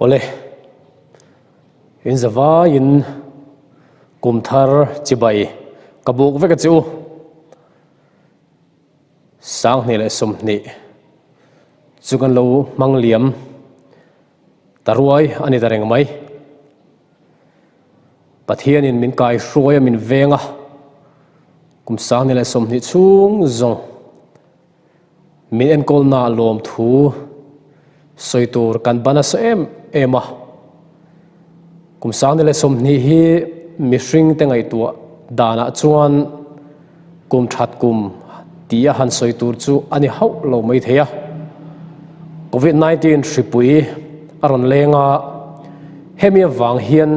Awle, in zavaiin kum thar chibai ka buk vek a che u. 20 leh 20 chu kan lo hmang liam ta ruai a ni ta reng mai. Pathianin min kai hruai a min veng a, kum 20 leh 20 chhung zawng Min enkawlna lawmthu sawi tur kan ban nasa em em a, kum 2020 hi mihring te ngaihtuah danah chuan kum that kum tia han sawi tur chu a ni hauh lo mai thei a. Covid 19 hripui a rawn leng a, hemi avang hian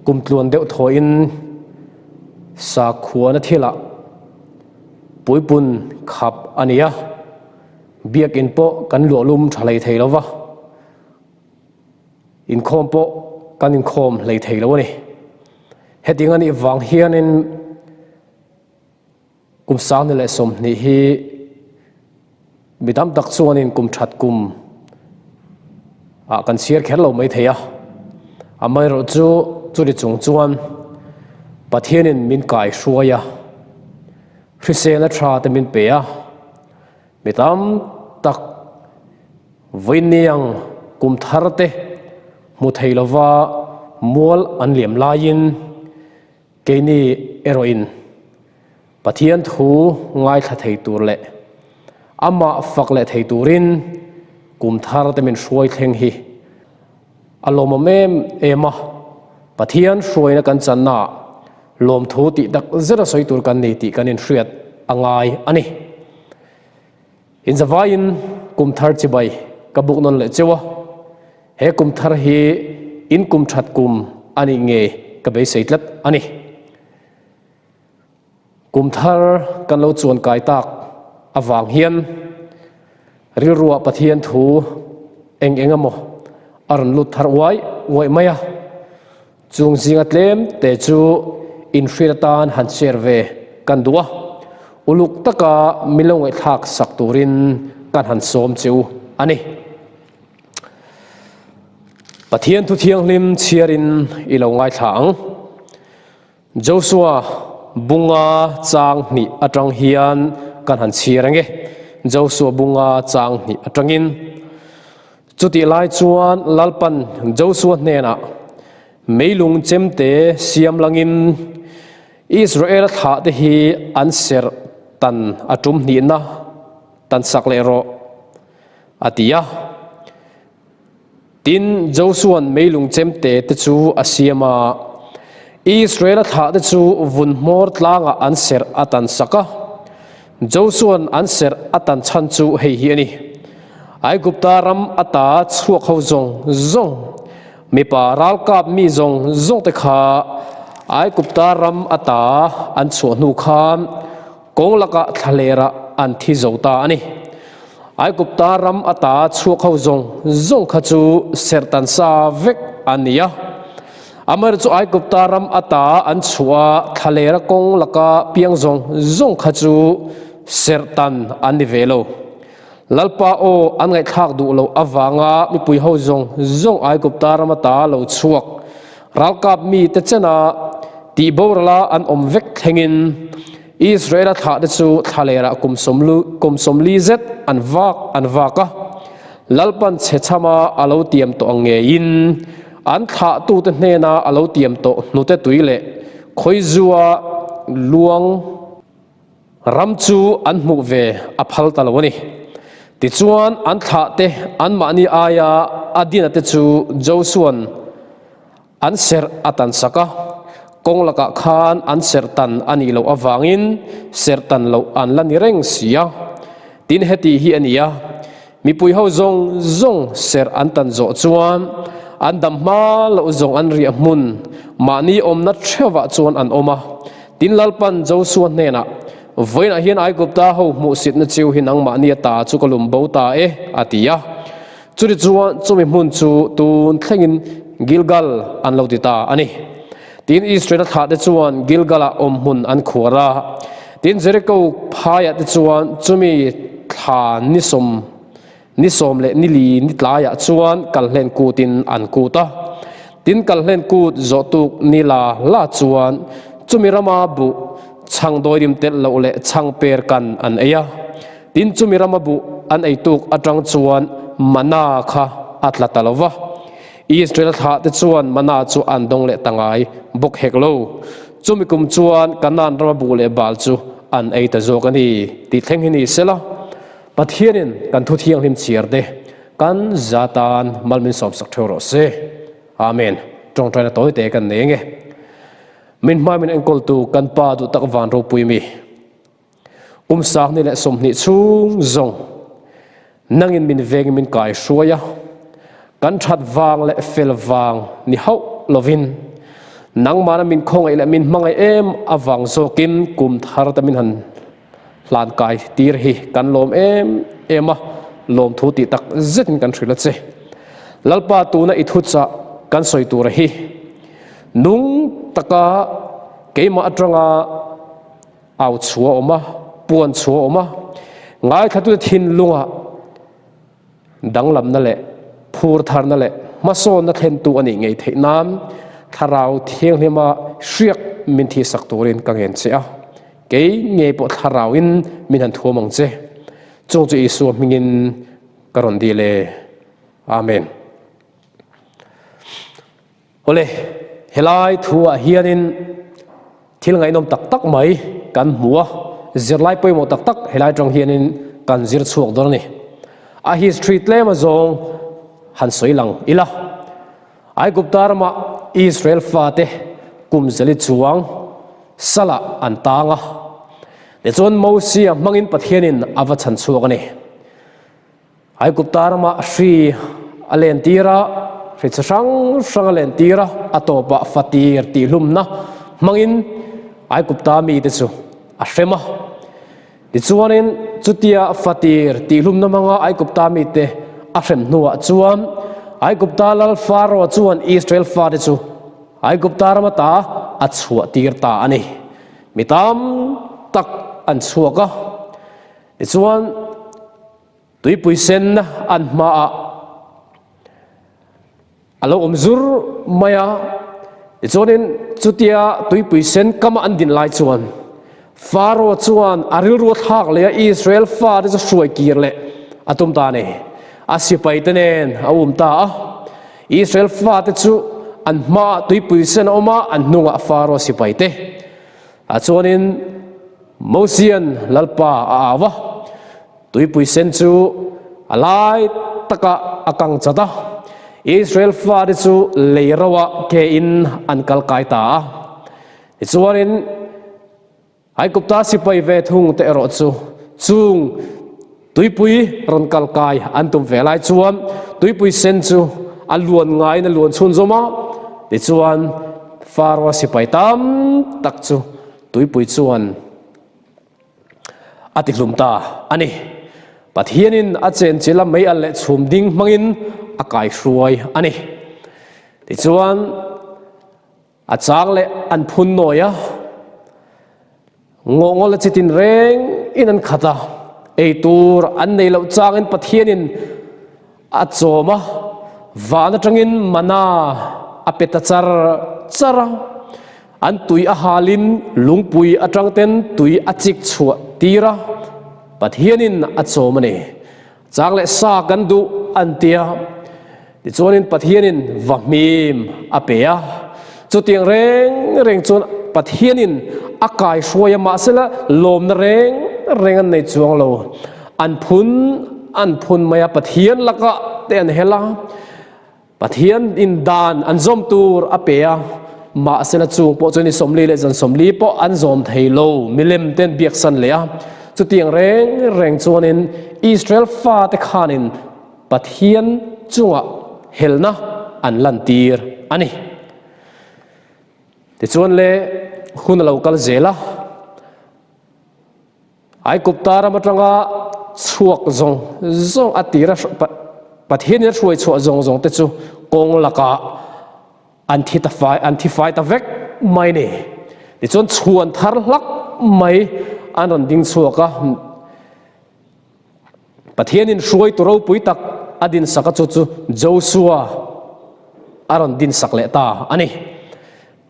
kum tluan deuh thawhin sakhuana thilah Puipun khap a ni a, biakin pawh kan luahlum tha hlei thei lo va, inkhawm pawh kan inkhawm hlei thei lo a ni. Hetiang a nih vang hianin kum 2020 hi Mi tam tak chuanin kum that kum ah kan chhiar kher lo mai thei a, amaherawh chu churi chung chuan Pathianin min kai hruai a, hriselna tha te min pe a, mi tam tak vawiiniang kum thar te hmu thei lova mual an liam laiin keini erawhin Pathian thu ngaithla thei tur leh amah fak leh thei turin kum thar te min hruai thleng hi a lawmawm em em a, Pathian hruaina kan channa ah lawmthu tih tak zet a sawi tur kan ni tih kan inhriat a ngai a ni. Inzavaiin kum thar chibai ka buk nawn leh cheu a, he kum thar hi in kum that kum a nih nge ka beisei tlat a ni. Kum thar kan lo chuan kai tak avang hian rilruah Pathian thu eng eng emaw a rawn lut thar uai uaih mai a, chung zinga tlem te chu inhriat atan han share ve kan duh a, uluk taka min lo ngaihthlak sak turin kan han sawm che u a ni. Pathian thu thianghlim chhiarin i lo ngaithla ang. Joshua bunga chang hnih atang hian kan han chhir ange. Joshua bunga chang hnih atangin. Chutih lai chuan Lalpan Joshua hnenah meilung chemte siam langin Israel thlah te hi an serh tan a tum hnihna tan sak leh rawh a ti a. Tin, Josua'n meilung chemte te chu a siam a, Israel-a thlahte chu vun hmawr tlangah an serh a tan sak a. Josua'n an serh a tan chhan chu hei hi a ni, Aigupta ram ata chhuak ho zawng zawng, mipa ralkap mi zawng zawngte kha Aigupta ram ata an chhuah hnu khan Kawng lakah thlalerah an thi zo ta a ni. Aigupta ram ata chhuak ho zawng zawng kha chu serhtan sa vek an ni a. Amaherawhchu chu Aigupta ram ata an chhuah a thlalera kawng laka piang zawng zawng kha chu serhtan an ni ve lo. Lalpa aw an ngaihthlak duh loh avanga mipui ho zawng zawng Aigupta ram ata lo chhuak Ralkap mite chena tih borala an awm vek thlengin Israel-a thlahte chu thlalerah kum kum 40 zet an vak an vak a, Lalpan chhechhama a lo tiam tawh ang ngeiin an thlahtute hnena a lo tiam tawh hnute tui leh khawizua luang Ram chu an hmuh ve a phal ta lo a ni. Tichuan, an thlahte anmahni aia a dina te chu Josua'n an serh a tan sak a, kawng lakah khan an serh tan a nih loh avangin serh tan loh an la ni reng si a. Tin, heti hi a ni a, mipui ho zawng zawng serh an tan zawh chuan an dam hma loh zawng an riah hmun mahni awmna theuhah chuan an awm a. Tin, Lalpan Josua hnenah, Vawiinah hian Aigupta ho hmuhsitna chiu hi nangmahni ata chu ka lum bo ta e, a ti a. Chutichuan chumi hmun chu tun thlengin Gilgal an lo ti ta a ni. Tin, Israel-a thlahte chuan Gilgal-ah awm hmun an khuar a. Tin, Jeriko phaiah te chuan chumi thla ni sawm. Ni 14 ni tlaiah chuan Kalhlen Kutin an kut a. Tin, Kalhlen Kut zawh tuk ni la la chuan chumi rama buh chhang dawidim telh loh leh chhang per kan an ei a. Tin, chumi rama buh an ei tuk atang chuan mana kha a tla ta lo va. Israel thlahte chuan mana chu an dawng leh ta ngai bawk hek lo. Chumi kum chuan Kanaan rama buh leh bal chu an ei ta zawk a ni tih thleng hi ni sela, Pathianin kan thu thianghlim chhiar te kan za tan mal min sawmsak theuh rawh se. Amen. Tawngtaina tawi te kan nei ange. Min hmai min enkawltu kan Pa duh tak van ropui mi. Kum 2020 chhung zawng nangin min vengin min kai hruai a, kan that vang leh fel vang ni hauh lovin nangmahna min khawngaih leh min hmangaih em avang zawkin kum thar te min han hlan kai tir hi kan lawm em em a, lawmthu tih tak zetin kan hrilh a che. Lalpa tuna i thuchah kan sawi tur hi nung taka keimah atanga Au chhuah awm a, puan chhuah awm a, ngaithlatute thinlungah danglamna leh phur tharna leh hmasawnna thlentu a nih ngei theih nan Thlarau Thianghlima hriak min thihsak turin ka ngen che a, kei ngei pawh Thlarauin min han thuam ang che. Chung chu Isua hmingin ka rawn dil e. Amen. Awle, helai thuah hianin thil ngaihnawm tak tak mai kan hmu a, zirlai pawimawh tak tak helai atang hianin kan zir chhuak dawn a ni. A history tlem azawng han sawi lang ila, Aigupta ramah Israel fate kum zali chuang salah an tang a, tichuan Mosia hmangin Pathianin a va chhan chhuak a ni. Aigupta ramah hri a len tir a, hri chi hrang hrang a len tir a, a tawpah fatir tihhlumna hmangin Aigupta mite chu a hrem a. Tichuanin chutia fatir tihhlumna hmanga Aigupta mite a hrem hnuah chuan Aigupta lal Pharaoh chuan Israel fate chu Aigupta ram ata a chhuah tir ta a ni. Mi tam tak an chhuak a. Tichuan, tuipui sen an hmaah a lo awm zur mai a, tichuanin chutia tuipui sen kama an din lai chuan Pharaoh chuan a rilru a thlak leh a, Israel fate chu hruai kir leh a tum ta a ni. A sipaite nen a um ta a, Israel fate chu an hmaah tuipui sen a awm a, an hnungah Pharaoh sipaite. Ah chuanin Mosian Lalpa a au a, tuipui sen chu a lai takah a kang chat a, Israel fate chu lei roah ke in an kal kai ta a. Tichuanin Aigupta sipai ve thung te erawh chu chung Tuipui rawn kal kai an tum ve lai chuan tuipui sen chu a luan ngaiin a luan chhunzawm a, tichuan Pharaoh sipai tam tak chu tuipui chuan a ti hlum ta a ni. Pathianin a chenchilh a mei alh leh chhum ding hmangin a kaihruai a ni. Tichuan. A chang leh an phun nawi a, ngawhngawl a chitin reng in an khat a, ei tur an nei loh changin Pathianin a chawm a, van atangin mana a pe ta char char a, an tui a halin lungpui atang ten tui a chik chhuah tir a, Pathianin a chawm a ni. Chang leh sa kan duh an ti a, tichuanin Pathianin va hmim a pe a. Chutiang reng reng chuan Pathianin a kai hruai a, mahsela lawmna reng reng an nei chuang lo. An phun an phun mai a, Pathian lakah te an hel a. Pathian in dan an zawm tur a pe a, mahsela chung pawh chuan i 40 leh zan 40 pawh an zawm thei lo, milem ten biaksan leh a. Chutiang reng reng chuanin Israel fate khanin Pathian chungah helna an lantir a ni. Tichuan le hun a lo kal zel a. Aigupta ram atanga chhuak zawng zawng a tira Pathianin a hruai chhuah zawng zawng te chu kawng lakah an thi ta fai an thi fai ta vek mai ni. Tichuan chhuan thar hlak mai an rawn ding chhuak a. Pathianin hruaitu ropui tak a dinsak a chu chu Josua a rawn dinsak leh ta a ni.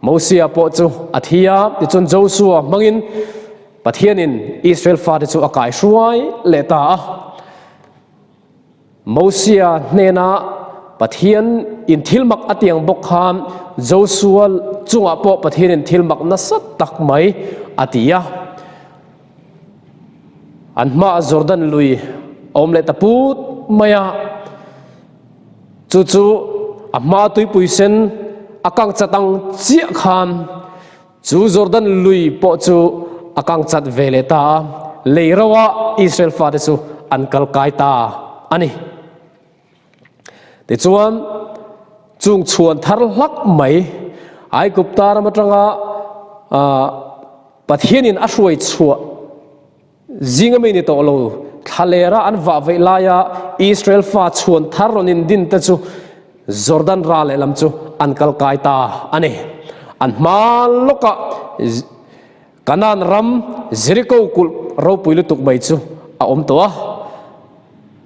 Mosia pawh chu a thi a, tichuan Josua hmangin Pathianin Israel fate chu a kaihruai leh ta a. Mosia hnena Pathian in thil mak a tiang bawk khan Josua chungah pawh Pathianin thil mak nasa tak mai a ti a. An hmaah Jordan lui a awm leh ta put mai a. Chu chu a hma tuipui sen a kang chat ang chiah khan chu Jordan lui pawh chu a kang chat ve leh ta a, lei roa Israel fate chu an kal kai ta a ni. Tichuan, chung chhuan thar hlak mai Aigupta ram atanga Pathianin a hruai chhuah Zinga mi ni tawh lo, thlalera an vah veih laia Israel fa chhuan thar rawn indin te chu Jordan ra lehlam chu an kal kai ta a ni. An hma lawkah Kanaan ram Jeriko kulh ropui lutuk mai chu a awm tawh a.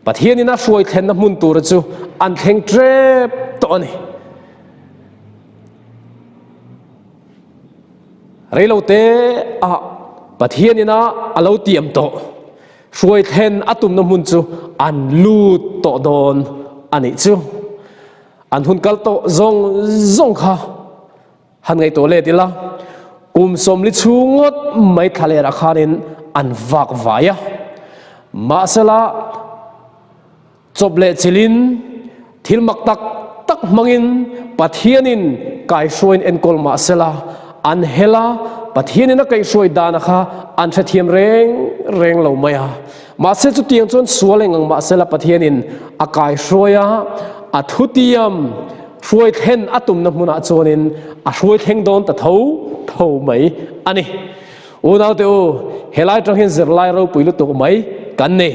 Pathianin a hruai thlenna hmun tura chu an thleng tep tawh a ni. Reilote ah Pathian ina a lo tiam tawh, hruai thlen a tumna hmun chu an lut tawh dawn a nih chu. An hun kal tawh zawng zawng kha han ngaihtuah let ila, kum 40 chhung ngawt mai thlalerah khanin an vak vai a. Mahsela, Chawp leh chilhin thil mak tak tak hmangin Pathianin kaihruaiin enkawl mah sela, an hel a, Pathianin a kaihhruai dana kha an hrethiam reng reng lo mai a. Mahse chutiang chuan sual eng ang mah sela Pathianin a kaihruai a, a thutiam hruai thlen a tumna hmunah chuanin a hruai thleng dawn ta tho tho mai a ni. Unaute u, helai tang hian zirlai ropui lutuk mai kan nei.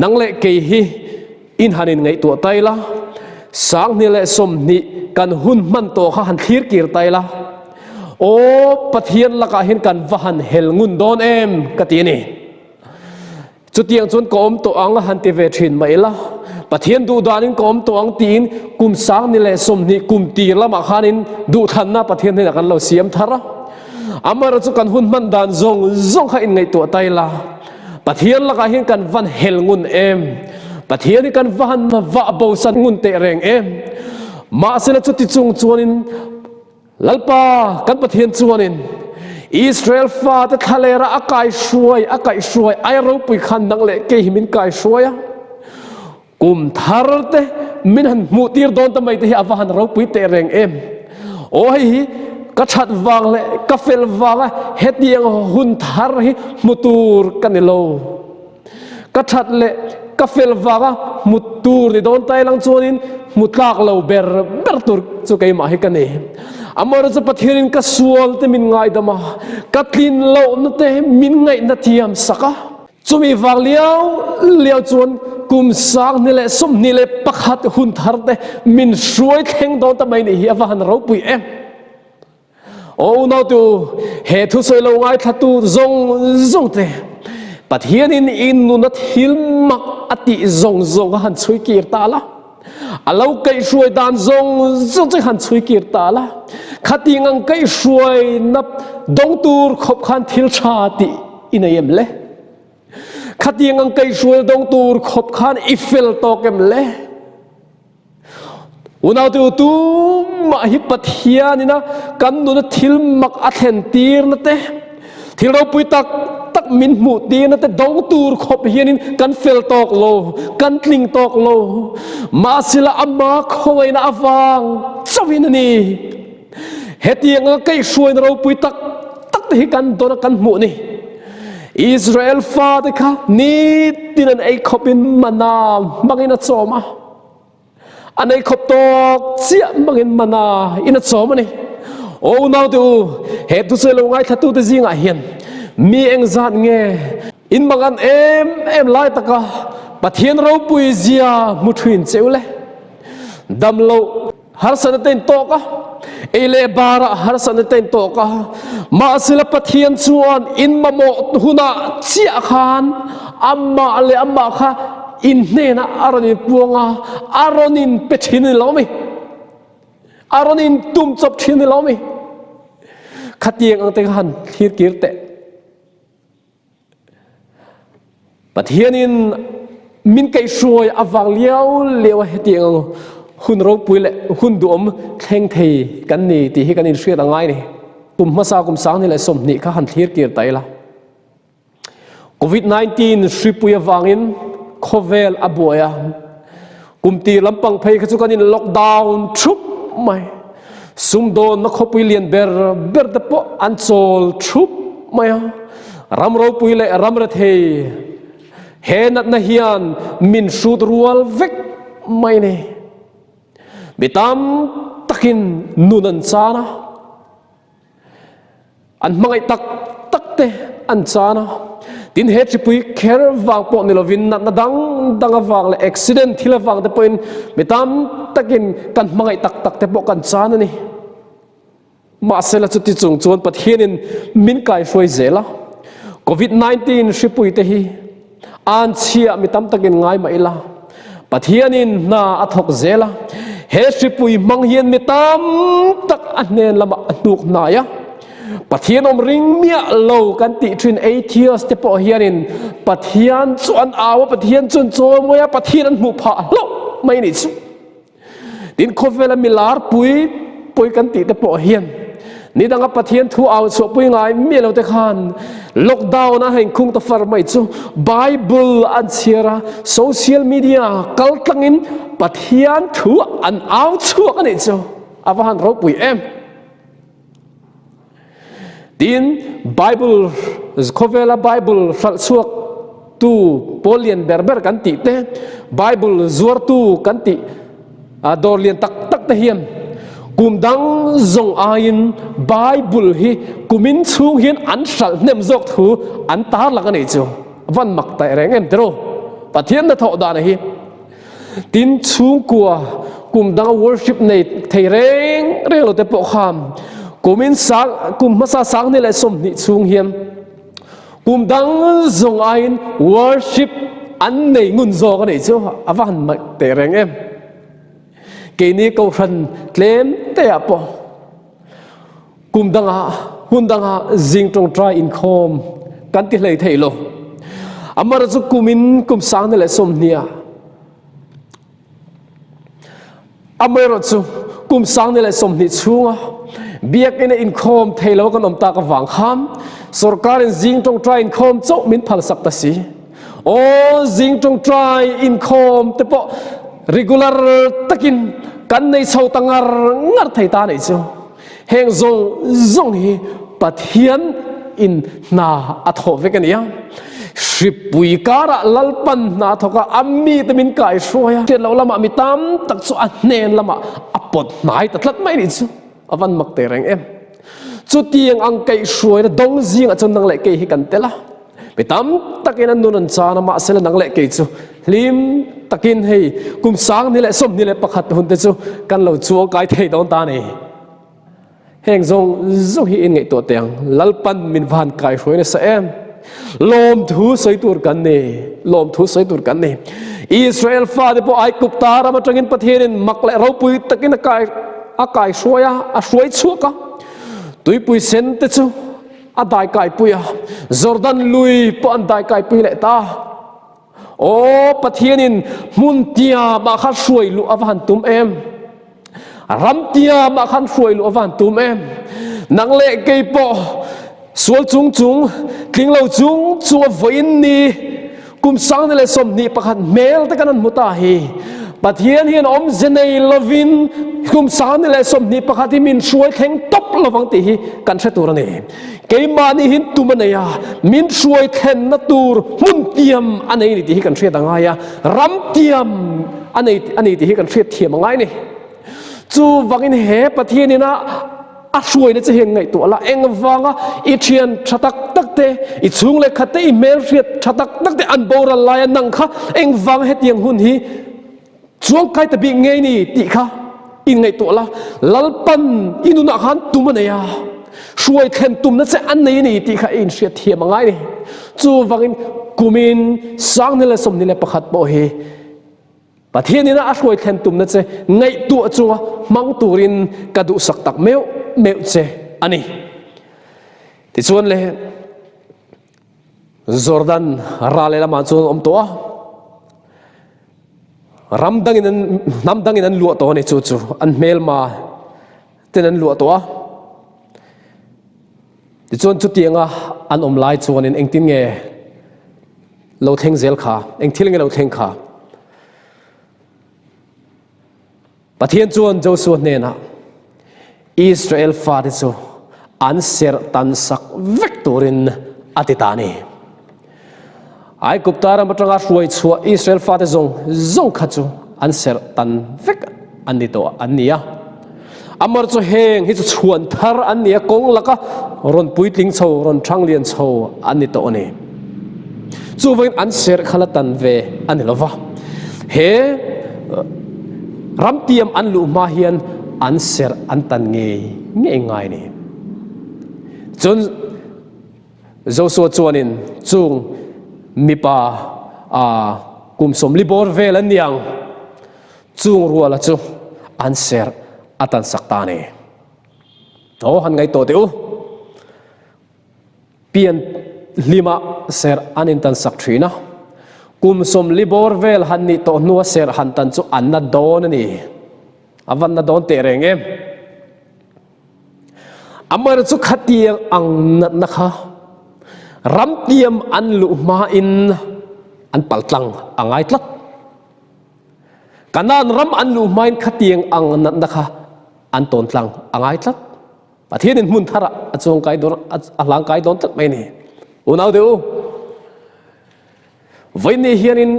Nang leh kei hi in han in ngaihtuah tai la, 2020 kan hun hman tawh kha han thlir kir tai la, Aw Pathian lakah hian kan va han hel ngun dawn em ka ti a ni. Chutiang chuan ka awm tawh ang a han ti ve thin mai la, Pathian duh danin ka awm tawh ang tiin kum 2020 kum tir lamah khanin duhthlanna Pathian hnenah kan lo siam thar a. Amaherawhchu chu kan hun hman dan zawng zawng kha in ngaihtuah tai la, Pathian lakah hian kan van hel ngun em? Pathian hi kan va han vah bosan ngun teh reng em? Mahsela chuti chung chuanin Lalpa kan Pathian chuanin Israel fate thlalera a kaihruai a kaihruai ai ropui khan nang leh kei hi min kaihruai a. Kum thar te min han hmuh tir dawn ta mai te hi a va han ropui teh reng em. Aw hei hi ka that vang leh ka fel vanga hetiang hun thar hi hmu tur ka ni lo. Ka that leh ka fel vanga hmu tur ni dawn tai lang chuanin hmu tlak lo ber ber tur chu keimah hi ka ni. Amaherawhchu chu Pathianin ka sual te min ngaidam a, ka tlin lohna te min ngaihna thiam sak a. Chumi vang liau liau chuan kum 2021 hun thar te min hruai thleng dawn ta mai nih hi a va han ropui em. Aw unautu, he thusawi lo ngaithlatu zawng zawng te, Pathianin in nuna thil mak a tih zawng zawng a han chhui kir ta la, a lo kaihhruai dan zawng zawng che han chhui kir ta la, khati ngang kaihhruaina dawng tur khawp khan thil tha tih i nei em le? Khatiang ang kaihhruai dawng tur khawp khan i fel tawk em le? Unaute u tumah hi Pathianina kan nuna thil mak a thlen tirna te, thil ropui tak tak min hmuh tirna te dawng tur khawp hianin kan fel tawk lo, kan tling tawk lo. Mahsela ama khawngaihna avang chauhin a ni. Hetianga kaihhruaina ropui tak tak te hi kan dawn a kan hmuh ni. Israel fate kha nitin an ei khawpin mana hmangin a chawm a. An ei khawp tawk chiah hmangin mana in a chawm a ni. Aw unaute u, he thusawi lo ngaithlatute zingah hian mi engzat nge in mangan em em lai taka Pathian ropui zia hmu thin cheu le? Damloh Harsatna te in tawk a, ei leh barah harsatna te in tawk a, mahsela Pathian chuan in mamawh hunah chiah khan Amah leh amah kha in hnenah a rawn inpuang a, a rawn inpe thin a ni lo mi? A rawn intum chawp thin a ni lo mi? Khatiang ang te kha han thlir kir teh. Pathianin min kaihhruai avang liau liau a hetiang ang hun ropui leh hun duhawm thleng thei kan ni tih hi kan inhriat a ngai ni. Kum hmasa kum 20 leh 20 kha han thlir kir ta ila. Covid 19 hripui avangin khawvel a buai a, kum tir lampang phei kha chu kan in lockdown thup mai. Sumdawnna khawpui lian ber ber te pawh an chawl thup mai a, ram ropui leh ram rethei he natna hian min hrut rual vek mai a ni. Mi tam takin nun an chan a. An hmangaih tak tak te an chan a, tin he hripui kher vang pawh ni lovin natna dang dang avang leh accident thil avang te pawhin mi tam takin kan hmangaih tak tak te pawh kan chan a ni. Mahsela chuti chung chuan Pathianin min kaihruai zel a, Covid 19 hripui te hi An chhia mi tam takin ngai mah ila, Pathianin hna a thawk zel a, he hripui hmang hian mi tam tak a hnen lamah a hnuk hnai a. Pathian awm ring miah lo kan tih thin atheist te pawh hianin Pathian chu an au a, Pathian chu an chawimawi a, Pathian an hmuh phah hlauh mai a nih chu. Tin, khawvela mi lar pui pui kan tih te pawh hian ni danga Pathian thu au chhuahpui ngai miah lo te khan lockdown a heng khung ta far mai chu Bible an chhiar a, social media kal tlangin Pathian thu an au chhuak a nih chu a va han ropui em. Tin, Bible, khawvela Bible hralh chhuak tu pawl lian ber ber kan tih te, Bible zuartu kan tih dawr lian tak tak te hian kum dang zawng aiin Bible hi kumin chhung hian an hralh hnem zawk thu an tarlang a nih chu. Van mak taih reng em tiraw? Pathian hnathawh dan hi. Tin, chhungkua kum danga worship nei thei reng reng lo te pawh khan kumin sang kum hmasa 20 leh 20 chhung hian kum dang zawng aiin worship an nei ngun zawk a nih chu a va han mak teh reng em. Keini kohhran tlem te ah pawh Kum dangah, hmun dangah zing tawngtai inkhawm kan ti hlei thei lo. Amara chu kumin kum 20 leh 20 ah amaherawh chu kum 20 leh 20 chhunga biakina inkhawm thei lo kan awm tak avang khan sorkarin zing tawngtai inkhawm chauh min phalsak ta si. Aw zing tawngtai inkhawm te pawh regular takin kan nei chho ta ngar ngar thei ta anih chu. Heng zawng zawng hi Pathian in hna a thawh vek a ni a. Hripui karah Lalpan hna a thawk a, a mite min kaihruai a. Hriat loh lamah mi tam tak chu a hnen lamah a pawt hnai ta tlat mai a nih chu. A van mak teh reng em. Chutiang ang kaihhruaina dawng zingah chuan nang leh kei hi kan tel a. Mi tam takin an nun an chan a, mahse la nang leh kei chu hlim takin hei kum 21 leh 21 hun te chu kan lo chuang kai thei dawn ta a ni. Heng zawng zawng hi in ngaihtuah teh ang, Lalpan min van kai hruai nasa em. Lawmthu sawi tur kan ni, lawmthu sawi tur kan ni. Israel fate pawh Aigupta ram atangin Pathianin mak leh ropui takin a kai a kai hruai a, a hruai chhuak a. Tuipui sen te chu A daikaipui a, Jordan lui pawh an daikaipui leh ta. Aw Pathianin hmun tiamah khan hruai luh a va han tum em? Ram tiamah khan hruai luh a va han tum em? Nang leh kei pawh sual chung chung, tling lo chung chung a vawiin ni Kum 21 leh 21 hmel te kan han hmu ta hi. Pathian hian awmze nei lovin kum 21 leh 21 hi min hruai thleng tawp lovang tih hi kan hre tur a ni. Keimahni hin tum a nei a, min hruai thlenna tur hmun tiam a nei ni tih hi kan hriat a ngai a, ram tiam a nei a ni tih hi kan hriat thiam a ngai a ni. Chuvangin he Pathian ina A hruaina che hian ngaihtuah la, engvanga i thian tha tak tak te, i chhung leh khat te, i hmelhriat tha tak tak te an boral laia nang kha engvanga hetiang hun hi chuangkai ta bik ngei ni tih kha inngaihtuah la, Lalpan i nunah khan tum a nei a, hruai thlen tumna che a nei a ni tih kha i inhriat thiam a ngai a ni. Chuvangin. Kumin 2021 pawh hi Pathianin a hruai thlen tumna che ngaihtuah chunga hmang turin ka duhsak tak meuh meuh che a ni. Tichuan le Jordan ral lehlamah chuan awm tawh a, ram dangin an hnam dangin an luah tawh a ni chu chu an hmelma ten an luah tawh a. Tichuan chutianga an awm lai chuanin engtin nge lo thleng zel kha, eng thil nge lo thleng kha? Pathian chuan Joshua hnenah Israel fate chu an serh tan sak vek turin a ti ta a ni. Aigupta ram atanga hruai chhuah Israel fate zawng zawng kha chu an serh tan vek an ni tawh an ni a. Amar chu heng hi chu chhuan thar an ni a, kawng laka rawn puitling chho, rawn thang lian chho an ni tawh a ni. Chuvangin an serh kha la tan ve a ni lova. He ramtiam an luh hma hian an serh an tan ngei ngei ngai a ni. Chuan Joshua chuanin chung mipa kum 40 bawr vel an ni ang, chung ruala chu an serh a tan sak ta a ni. Aw han ngaih tawh teh u, pian hlima serh an intan sak thin a, kum 40 bawr vel han nih tawh hnua serh han tan chu an na dawn a ni. A van na dawn teh reng em. Amaherawh chu khatiang ang natna kha ramtiam an luh hmain an paltlang a ngai tlat. Kanaan ram an luh hmain khatiang ang natna kha an tawntlang a ngai tlat. Pathianin hmun tharah a chuangkai dawn, a hlangkai dawn tlat mai a ni. Unau deuh u, vawiin hianin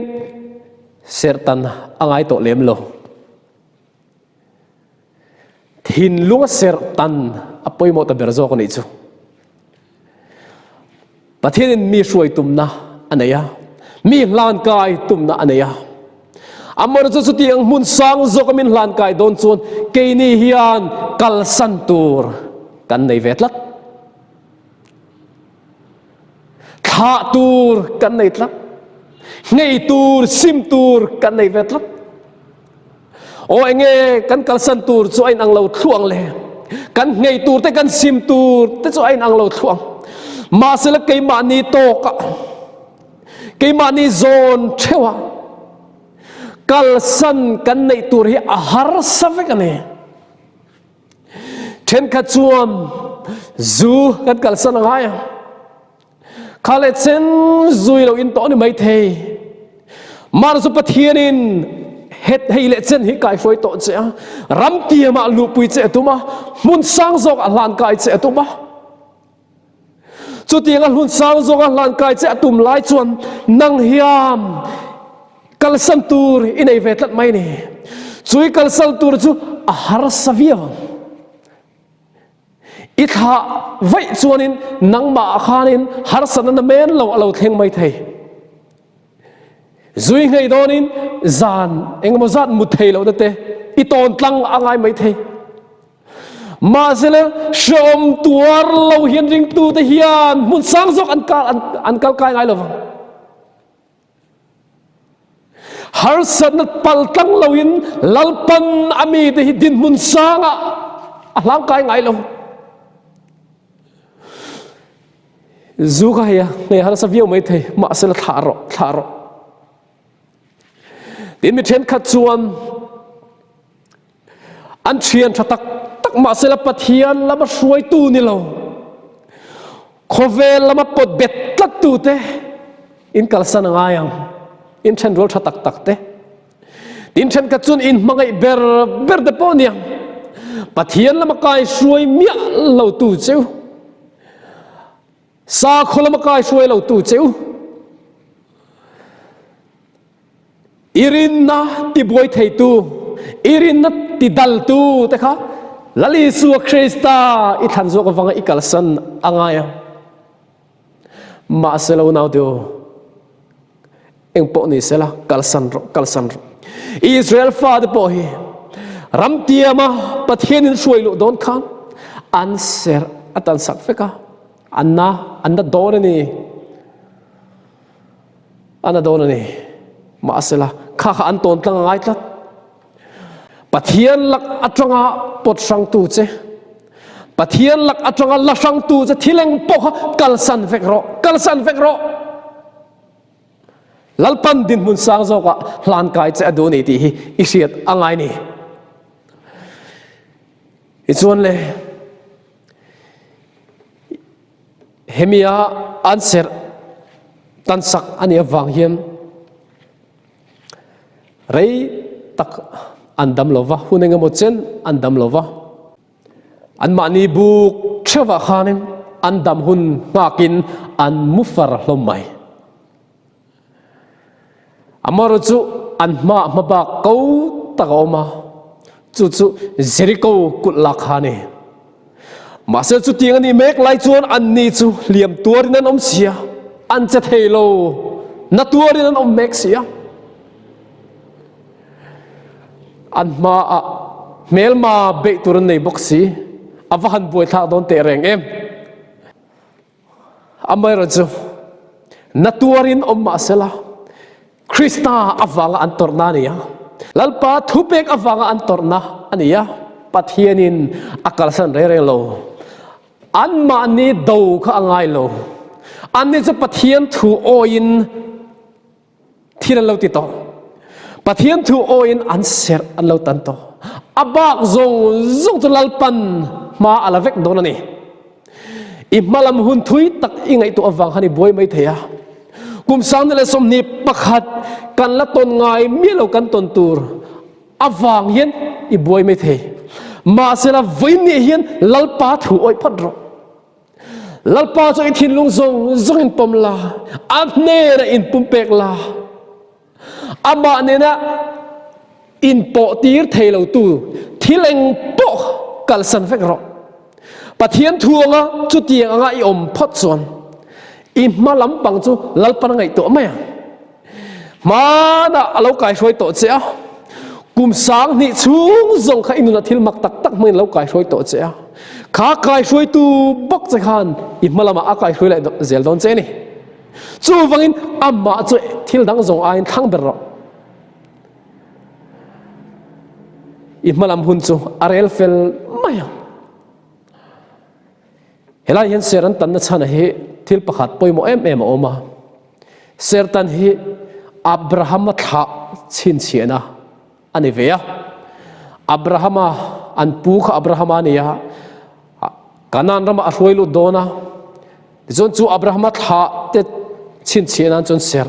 serhtan a ngai tawh lem lo. Thinlung a serh tan a pawimawh ta ber zawk a nih chu. Pathianin mi hruai tumna a nei a, mi hlankai tumna a nei a. Amaherawhchu chu chutiang hmun sang zawka min hlankai dawn chuan keini hian kalsan tur kan nei ve tlat. Thlah tur kan nei tlat. Nghei tur, sim tur kan nei ve tlat. Aw enge kan kalsan tur chu a inang lo thluang le. Kan nghei tur te kan sim tur te chu a inang lo thluang. Mahsela keimahni tawkah, keimahni zawn theuhah kalsan kan neih tur hi a harsa vek a ni. Thenkhat chuan zu kan kalsan a ngai a. Kha leh chen zui lo in tawh ni mai thei. Mar chu Pathianin het hei leh chen hi kaihruai tawh che a, ram tiamah luhpui che a tum a, hmun sang zawk a hlan kai che a tum a. Chutianga hmun sang zawk a hlan kai che a tum lai chuan nang hian kalsan tur i nei ve tlat mai ni. Chui kalsan tur chu a harsa viau ang. I thlah vaih chuanin nangmah khanin harsatna na men lo a lo thleng mai thei. Zui nghei dawnin zan engemaw zat mut thei lohna te i tawn tlang a ngai mai thei. Mahsela hrehawm tuar lo hian ringtute hian hmun sang zawk an kal an kal kai ngai lovang. Harsatna paltlang loin Lalpan a mite hi dinhmun sangah a hlangkai ngai lo. Zu kha hei a, hei harsa viau mai thei, mahsela thlah rawh, thlah rawh. Tin mi thenkhat chuan An thian tha tak tak mahsela Pathian lama hruaitu ni lo, khawvel lama pawt bet tlat tute in kalsan a ngai ang. In thenrual tha tak tak te, tin thenkhat chuan in hmangaih ber ber te pawh nia Pathian lama kai hruai miah lo tu cheu, sakhaw lama kai hruai lo tu cheu, I rinna tibuai theitu, i rinna tidaltu te kha Lal Isua Krista i thlan zawk avanga i kalsan a ngai a. Mahse lo nau teu, eng pawh ni sela kalsan rawh, kalsan rawh. Israel fate pawh hi ram tiama Pathianin hruai luh dawn khan an serh a tan sak vek a, an na, an na dawn a ni. A na dawn a ni. Mahsela, kha kha an tawn tlang a ngai tlat. Pathian lak atanga pawt hrangtu che, Pathian lak atanga la hrangtu che thil eng pawh kha kalsan vek rawh, kalsan vek rawh. Lalpan dinhmun sang zawkah hlan kai che a duh a ni tih hi i hriat a ngai ni. Tichuan le, hemia an serh tansak a nih avang hian rei tak an dam lo va, hun engemaw chen an dam lo va. Anmahni buk theuhah khanin an dam hun nghakin an mu far hlawm mai. Amaherawh chu an hmaah hmabak ko tak a awm a, chu chu Jeriko kulh lak kha a ni. Mahse chutiang a nih mek lai chuan anni chu hliam tuarin an awm si a, an che thei lo, na tuarin an awm mek si a. An hmaah hmelma beih tur an nei bawk si, a va han buaithlak dawn teh reng em. Amaherawh chu na tuarin awm mah sela, Krista avanga an tawrhna a ni a, Lalpa thupek avanga an tawrhna a ni a, Pathianin a kalsan reng reng lo. Anmahni do kha a ngai lo. Anni chu Pathian thu awiin Thil an lo ti tawh. Pathian thu awiin an serh an lo tan tawh. A bak zawng zawng chu Lalpan hma a la vek dawn a ni. I hmalam hun thui tak i ngaihtuah avang khan i buai mai thei a. Kum 2021 kan la tawn ngai miah lo kan tawn tur avang hian i buai mai thei. Mahsela vawiin hian Lalpa thu awih phawt rawh. Lalpa chu i thinlung zawng zawngin pawm la, a hnenah inpumpek la, amah nena inpawh tir thei lotu thil eng pawh kalsan vek rawh. Pathian thu anga chutiang anga i awm phawt chuan i hma lampang chu Lalpan a ngaihtuah mai ang. Hmanah a lo kaihruai tawh che a, kum 2000 chhung zawng kha i nunah thil mak tak tak hmangin a lo kaihruai tawh che a, kha kaihruaitu bawk che khan i hma lamah a kaihruai leh zel dawn che a ni. Chuvangin amah chu thil dang zawng aiin thlang ber rawh. I hma lam hun chu a rel fel mai ang. Helai hian ser an tanna chhana hi thil pakhat pawimawh em em a awm a. Sertan hi Abrahama thlah chhinchhiahna a ni ve a. Abrahama, an pu kha Abrahama a ni a, Kanaan ramah a hruai lut dawn a. Tichuan chu Abrahama thlah te chhinchhiah nan chuan ser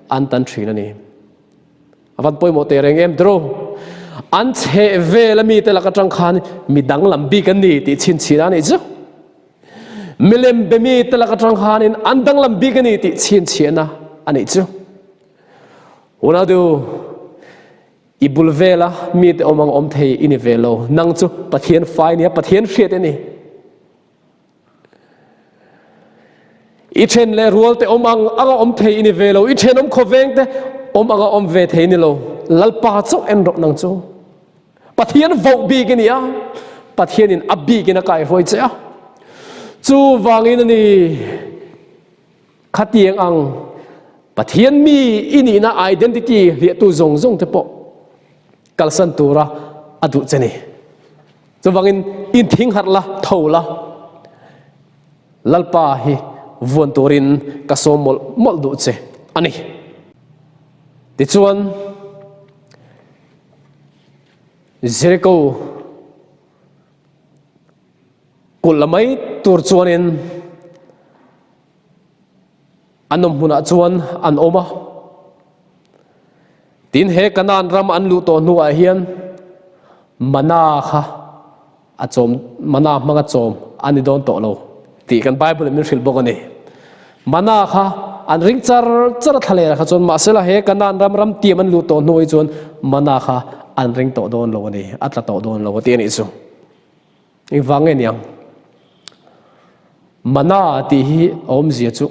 an tan thin a ni. A van pawimawh teh reng em tiraw? An chheh vel a mite lak atang khan mi danglam bik an ni tih chhinchhiahna a nih chu. Milem be mite lak atang khanin an danglam bik a ni tih chhinchhiahna a nih chu. Unau i bul vela mite awm ang awm thei i ni ve lo. Nang chu Pathian fa i ni a, Pathian hriat i ni. I then leh rual te awm ang anga awm thei i ni ve lo, i thenawm khawveng te awm anga awm ve thei i ni lo. Lalpa chauh en rawh nang chu. Pathian voh bik i ni a, Pathianin a bikin a kaihruai che a. Chuvangin a ni khatiang ang Pathian mi i nihna identity hliahtu zawng zawng te pawh kalsan tura a duh che ni. Chuvangin inthing harh la, tho la, Lalpa hi vuan turin ka sawm mawlh mawlh duh che a ni. Tichuan, Jeriko kulh la mai tur chuanin An awm hmunah chuan an awm a. Tin, he Kanaan ram an luh tawh hnuah hian mana kha a chawm, mana hmanga chawm a ni dawn tawh lo tih kan Bible in min hrilh bawk a ni. Mana kha an ring char char a thlalera kha chuan mahsela he Kanaan ram ram tiam an luh tawh hnuah hi chuan mana kha an ring tawh dawn lo a ni, a tla tawh dawn lo a ti a nih chu. Engvang nge niang? Mana tih hi a awmzia chu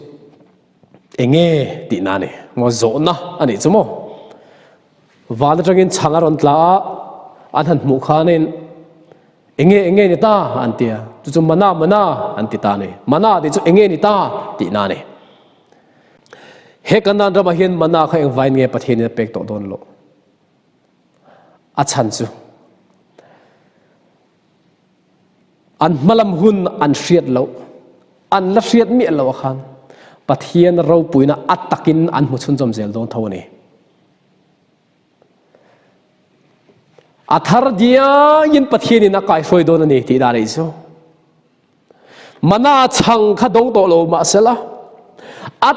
enge tihna a ni. Maw zawhna a nih chu maw? Van atangin chhang a rawn tla a, an han hmuh khanin enge enge ni ta an ti a, chu chu mana mana an ti ta a ni. Mana tih chu enge ni ta tihna a ni. He Kanaan ramah hian mana kha engvain nge Pathianin a pek tawh dawn loh? A chhan chu an hmalam hun an hriat loh, an la hriat miah loh ah khan Pathian ropuina a takin an hmu chhunzawm zel dawn tho a ni. A thar diaiin Pathianin a kaihruai dawn a ni tih dan a nih chu. Mana chhang kha dawng tawh lo mahsela, a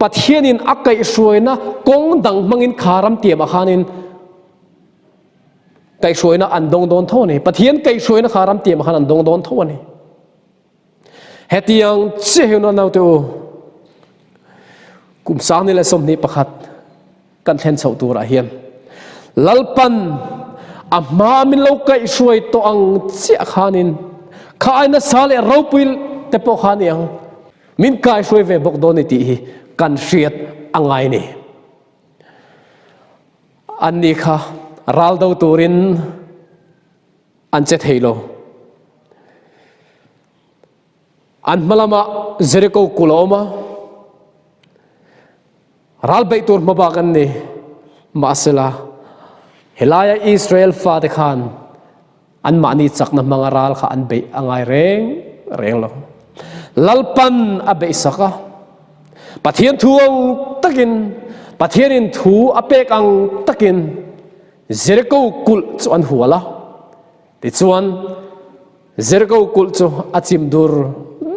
Pathianin a kaihhruaina kawng dang hmangin kha ram tiamah khanin kaihhruaina an dawng dawn tho a ni. Pathian kaihhruaina kha ram tiamah khan an dawng dawn tho a ni. Hetiang chiah hi naute u, kum 2021 kan thlen chhoh turah hian Lalpan a hma min lo kaihhruai tawh ang chiah khanin kha ai nasa leh ropui te pawh kha ni ang min kaihhruai ve bawk dawn ni tih hi kan hriat a ngai ni. Anni kha ral do turin an che thei lo. An hma lamah Jericho kulh a awm a, ral beih tur hma bak an ni. Mahsela, helaia Israel fate khan anmahni chakna hmanga ral kha an beih a ngai reng reng lo. Lalpan a beihsak a, Pathian thu ang takin, Pathianin thu a pek ang takin Jericho kulh chu an hual a. Tichuan, Jericho kulh chu a chim dur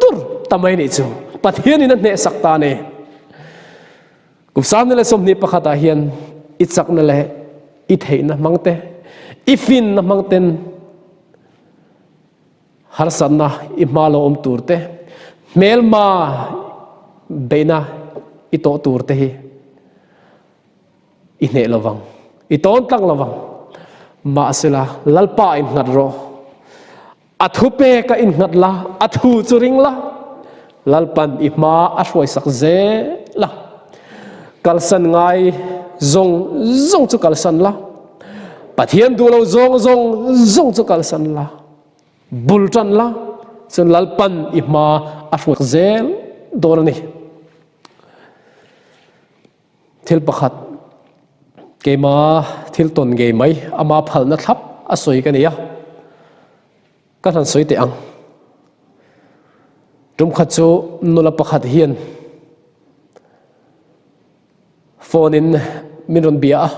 dur ta mai nih chu. Pathianin a hnehsak ta a ni. Kum 2021 ah hian i chakna leh i theihna hmang te, i finna hmang ten harsatna i hma lo awm tur te, hmelma beihna i tawh tur te hi I hneh lovang, i tawn tlang lovang. Mahsela, Lalpa a innghat rawh. A thu pek a innghat la, a thu chu ring la. Lalpan i hma a hruaisak zel a. Kalsan ngai zawng zawng chu kalsan la. Pathian duh lo zawng zawng zawng chu kalsan la. Bul tan la, chuan Lalpan i hma a hruaisak zel dawn a ni. Thil pakhat, keima thil tawn ngei mai, ama phalna thlap a sawi ka nei a, ka hlan sawi teh ang. Tum khat chu nula pakhat hian phone in min rawn bia a,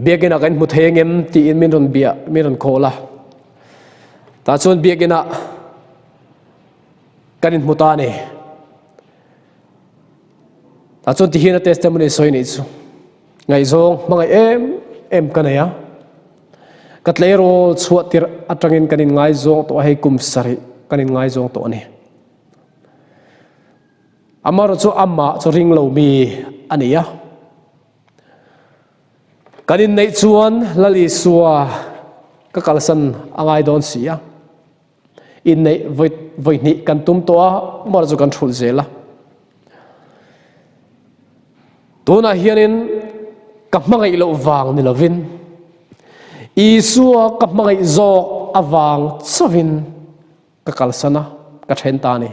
Biakinn ah kan hmu thei angem tiin min rawn bia, min rawn call a. Tah chuan biakinn ah kan inhmu ta a ni. Tah chuan tihian a testimony sawi nih chu ngaihzawng hmangaih em em ka nei a. Ka tleirawl chhuah tirh atangin kan inngaizawng tawh a, hei kum sarih kan inngaizawng tawh a ni. Amaherawh chu amah chu ring lo mi a ni a. Kan inneih chuan Lal Isua ka kalsan a ngai dawn si a. Inneih vawi vawi hnih kan tum tawh a, mawra chu kan hrulh zel a. Tunah hianin ka hmangaih loh vang ni lovin Isua ka hmangaih zawk avang chauhin ka kalsan a, ka then ta a ni.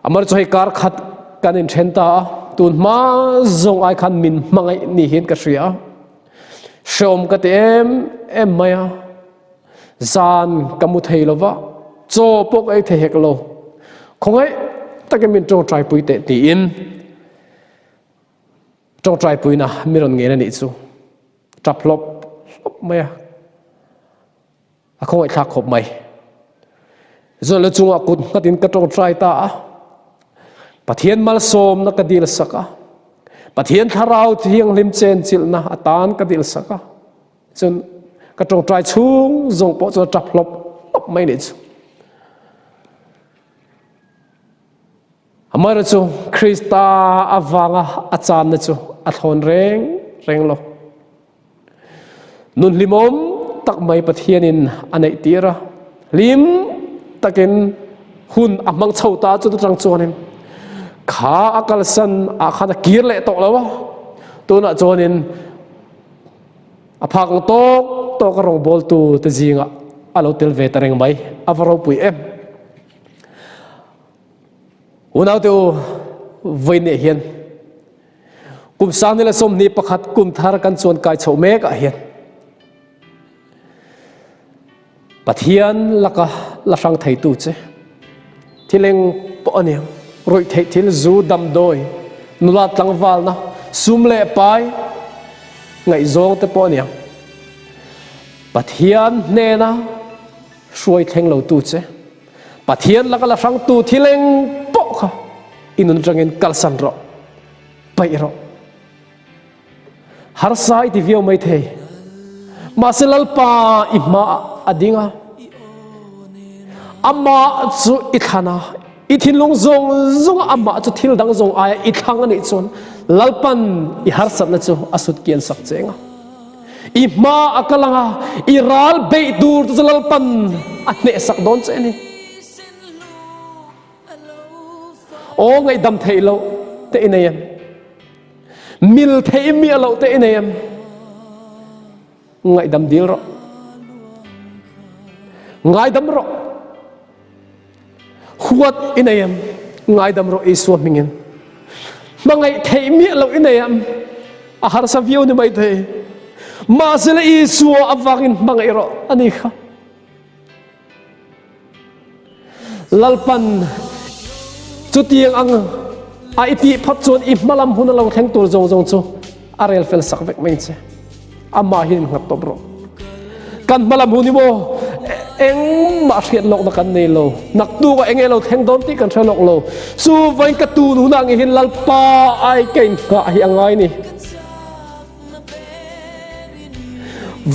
Amar chu hei kar khat kan inthen ta a, tun hma zawng ai khan min hmangaih ni hian ka hria a, hreawm ka ti em em mai a. Zan ka mu thei lo va, chaw pawh ka ei thei hek lo. Khawngaih takin min tawngtaipui teh tiin tawngtaipuina mi rawn ngen a nih chu. Tap hlawp hlawp mai a, a khawngaihthlak khawp mai. Chuan lu chungah kut nghatin ka tawngtai ta a, Pathian malsawmna ka dil sak a, Pathian thlarau thianghlim chenchilhna atan ka dil sak a. Chuan ka tawngtai chhung zawng pawh chuan a tap hlawp hlawp mai nih chu. Amaherawh chu Krista avanga a channa chu a thlawn reng reng lo. Nun hlimawm tak mai Pathianin a neih tir a, hlim takin hun a hmang chho ta chu atang chuanin kha a kalsan ah khan a kir leh tawh lo a, tunah chuanin A phak ang tawk tawk a rawngbawltu te zingah a lo tel ve ta reng mai, a va ropui em. Unaute u, vawiinah hian kum 2021 kum thar kan chuan kai chhoh mek ah hian Pathian laka la hrang theitu che thil eng pawh a niang, ruih theih thil, zu, damdawi, nula tlangvalna, sum leh pai, ngaihzawng te pawh a niang. Pathian hnena hruai thleng lotu che, Pathian laka la hrangtu thil eng pawh kha i nun atangin kalsan rawh, paih rawh. Harsa i ti viau mai thei. Mahse Lalpa i hmaah a ding a, amah chu i thlan a, i thinlung zawng zawnga amah chu thil dang zawng aia i thlang a nih chuan Lalpan i harsatna chu a sut kian sak cheng a. I hma a kal ang a, i ral beih tur te chu Lalpan a hnehsak dawn che a ni. Aw ngaihdam theih loh te i nei em? Mil theih miah loh te i nei em? Ngaihdam dil rawh. Ngaidam rawh. Huat i nei em? Ngaidam rawh Isua hmingin. Hmangaih theih miah loh i nei em? A harsa viau ni mai thei. Mahse le Isua avangin hmangaih rawh a ni kha. Lalpan chutiang ang a i tih phawt chuan i hmalam hun a lo thleng tur zawng zawng chu a rel fel sak vek mai che. Amah hian in nghat tawp rawh. Kan hmalam hun hi maw engmah hriat lawkna kan nei lo. Naktukah eng nge lo thleng dawn tih kan hre lawk lo. Chuvain ka tun hunah nge hian Lalpa ai ka inngah hi a ngai ni.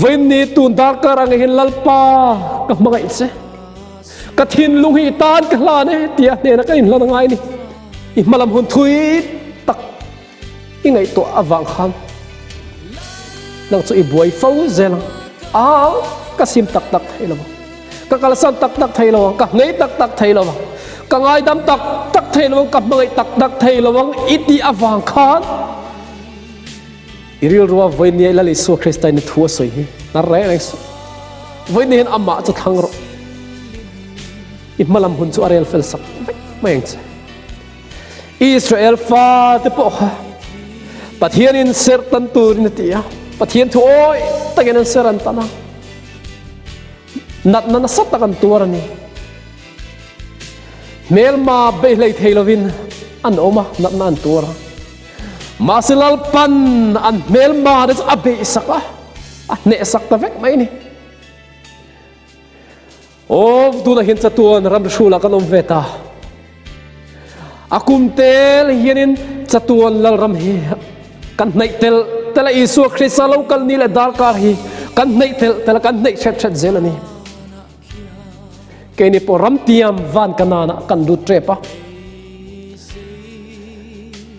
Vawiinni tun darkar ang hian Lalpa ka hmangaih che. Ka thinlung hi i tan ka hlan e tia hnena ka inhlan a ngai ni. I hmalam hun thui tak i ngaihtuah avang khan nang chu i buai fo zel ang. A ka sim tak tak thei lo ang. Ka kalsan tak tak thei lo ang. Ka hnei tak tak thei lo ang. Ka ngaidam tak tak thei lo ang. Ka hmangaih tak tak thei lo ang i tih avang khan I rilrua vawinia Lal Isua Krista in thu a sawi hi hnar reng reng suh. Vawinia hian amah chu thlang rawh. I hmalam hun chu a rel fel sak vek mai ang che. Israel fa te pawh kha Pathianin ser tan turin a ti a, Pathian thu awi takin an ser an tan a, natna nasa tak an tuar a ni. Hmelma beihlei thei lovin an awm a, natna an tuar a. Mahse Lalpan an hmelma te chu a beihsak a, a hnehsak ta vek mai a ni. Aw, tunah hian chatuan ram hrulah kan awm ve ta. A kum tel hianin chatuan Lalram hi kan hnaih tel tel a, Isua Krista lo kal ni leh darkar hi kan hnaih tel tel a, kan hnaih hret hret zel a ni. Keini pawh ramtiam van Kanaan-ah kan lut tep a.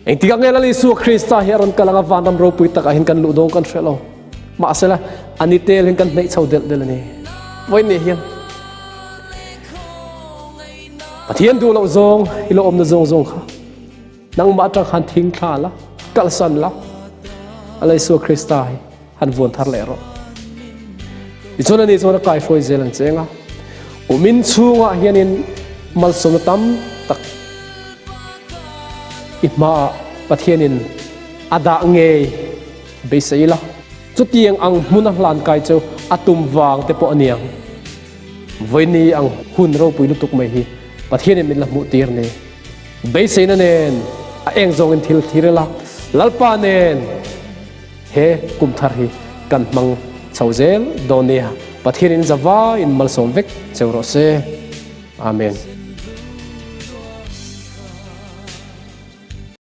Engtikah nge Lal Isua Krista hi a rawn kal anga vanram ropui takah hian kan luh dawn kan hre lo. Mahsela, a ni tel hian kan hnaih chho delh delh a ni. Vawiin hian Pathian duh loh zawng, i lo awmna zawng zawng kha nangmah atang khan thing thla la, kalsan la, Lal Isua Krista hi han vuan thar leh rawh. Tichuan ani chuan a kaihruai zel ang cheng a, kumin chhungah hianin malsawmna tam tak i hmaah Pathianin a dah ngei beisei ila. Chutiang ang hmuna hlan kai chu a tum vang te pawh a niang. Vawiini ang hun ropui lutuk mai hi Pathianin min la hmuh tir ni. Beiseina nen a eng zawngin thil thlir ila, Lalpa nen He kum thar hi kan hmang chho zel dawn nia. Pathianin zavaiin malsawm vek cheu rawh se. Amen.